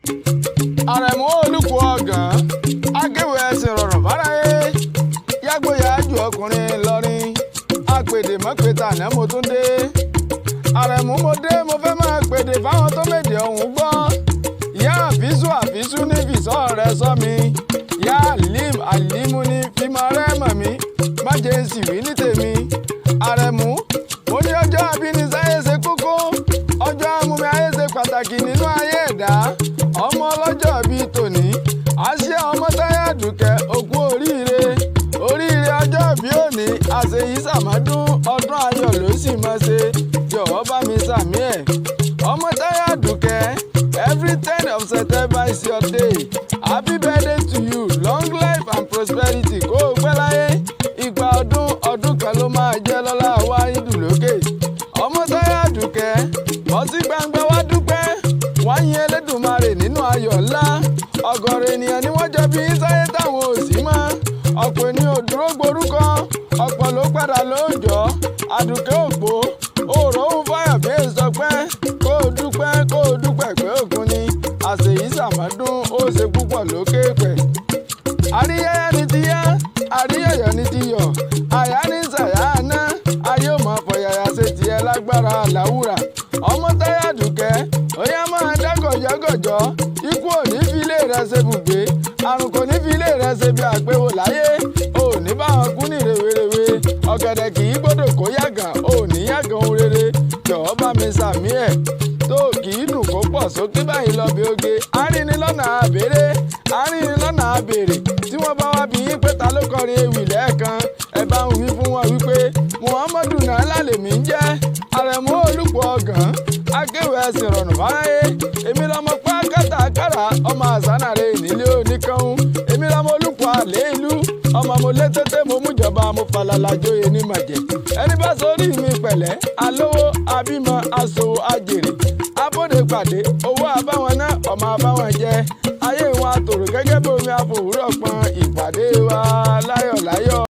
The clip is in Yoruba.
Àrẹ̀mú Olùkọ́ ọ̀gàn akéwì ẹ̀sìn rọrùn fáráyé yàgbóyàjú ọkùnrin lọ́rin apèdè mọ́pẹ́tà náà mo tún dé. Àrẹ̀mú mo dé, mo fẹ́ máa pèdè fáwọn tó méde ọ̀hún gbọ́. Ìyá àfísù àfísù ní fìsọ́ rẹ sọ mi, ìyá alim alimu ní fímọ rẹ mọ̀ mí, má jẹ́ ń sì wí ní tèmi. Àrẹ̀mú mo ní ọjọ́ àbínisáyé ṣe kókó, ọjọ́ amúmi ayé ṣe pàtàkì nínú ayé ẹ̀dá. Ọmọ ọlọ́jọ́ bíi tòní àṣẹ ọmọ táyà dùkẹ́ òkú oríire, oríire ọjọ́ bí òní àṣeyí sàmọ́dún, ọdún ayọ̀ ló sì máa ṣe, jọ̀wọ́ bá mi sàmí ẹ̀. Ọmọ táyà dùkẹ́, every 10 of September is your day. Happy birthday to you, long life and prosperity, kó o pẹ́ láyé. Ìgbà ọdún ọdún kan ló máa jẹ́ lọ́lá wá ìdùlókè. Ọmọ táyà dùkẹ́, bọ́ sí gbangba wá dúpẹ́, wọ́n yin Elédùmarè nínú ayọ̀ ńlá. Ọ̀gọ̀rọ̀ ènìyàn ni wọ́n jọ bí sáyé táwọn ò sí mọ́. Ọ̀pọ̀ ènìyàn ò dúró gborúkọ, ọ̀pọ̀ ló padà lóòjọ́. Àdùkẹ́ òpó òòrò ń fàyà bí èso pẹ́, kó o dúpẹ́, kó o dúpẹ́ pé òkun ni àṣeyí sàmọ́dún, ó ṣe púpọ̀ lókè pẹ̀. Àríyáyá ni ti yá, àríyọ̀yọ̀ ni ti yọ̀, àyà ní sàyà àná, ayé ò mọ̀ fọ̀yàyà ṣe tiẹ̀ lágbára làwúrà. Ọmọ táyà dùkẹ́, ó yá máa dá gọ̀jọ́gọ̀jọ́, ikú ò ní fi ilé rẹ ṣe bùgbé, àrùn kò ní fi ilé rẹ ṣe bí àpéwò láyé, ò ní bá wọn kú ní rèwerèwe, ọ̀gẹ̀dẹ̀ kì í gbọ́dọ̀ kó yàgàn, ò ní yàgàn ohun rere, jọ̀wọ́ bá mi sàmí ẹ̀. Tó kì í dùn kó pọ̀ sókè báyìí lọ bí oge, arínilọ́nà àbèrè, arínilọ́nà àbèrè, tí wọ́n bá wá bí yín pé ta ló kọrin ewì lẹ́ẹ̀kan, ẹ bá ń wí fún wọn wípé Muhammadu Nàílà lèmi ń jẹ́, Àrẹ̀mú Olùkọ́ ọ̀gàn akéwì ẹ̀sìn rọrùn fáráyé. Èmi lọmọ pa kátàkárà, ọmọ àsánàrè nílé oníkanun, èmi lọmọ Olùkọ́ àlẹ́ ìlú, ọmọ mo létété mo mújọba, mo falala jóye ní màjẹ̀. Ẹni bá sórí mi pẹ̀lẹ́, alówó abímọ aṣòwò ajèrè, abóde pàdé owó abáwọn náà, ọmọ abáwọn jẹ, ayé wọn àtòrò gẹ́gẹ́ bí omi àfòwúrọ̀ pọn. Ìpàdé wa láyọ̀ láyọ̀.